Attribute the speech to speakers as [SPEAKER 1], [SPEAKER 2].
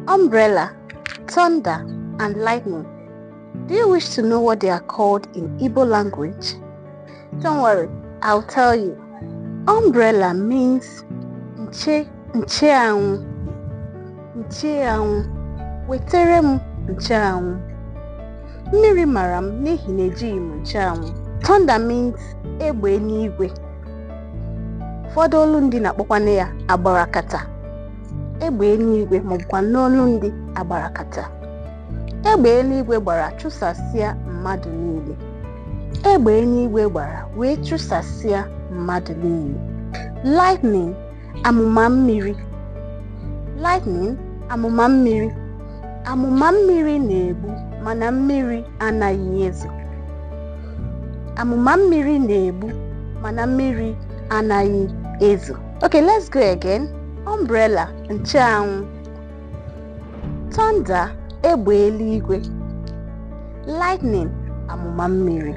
[SPEAKER 1] Umbrella, thunder, and lightning. Do you wish to know what they are called in Igbo language? Don't worry, I'll tell you. Umbrella means nche ncheanwụ, ncheanwụ. Wetere m ncheanwụ. Mmiri mara m n'ihi na ejighị m ncheanwụ. Thunder means egbe eluigwe. Ụfọdụ olu ndị na-akpọkwanụ ya agbarakata. Egbe eluigwe maọbụkwa n'olu ndị agbarakata. Egbe eluigwe gbara chụsasịa mmadụ niile. Egbe eluigwe gbara wee chụsasịa mmadụ niile. Lightning, amụma mmiri. Lightning, amụma mmiri. Amụma mmiri na-egbu mana mmiri anaghị ezo. Amụma mmiri na-egbu mana mmiri anaghị ezo. Okay, let's go again. Umbrella, ncheanwụ. Thunder, egbe eluigwe. Lightning, amụma mmiri.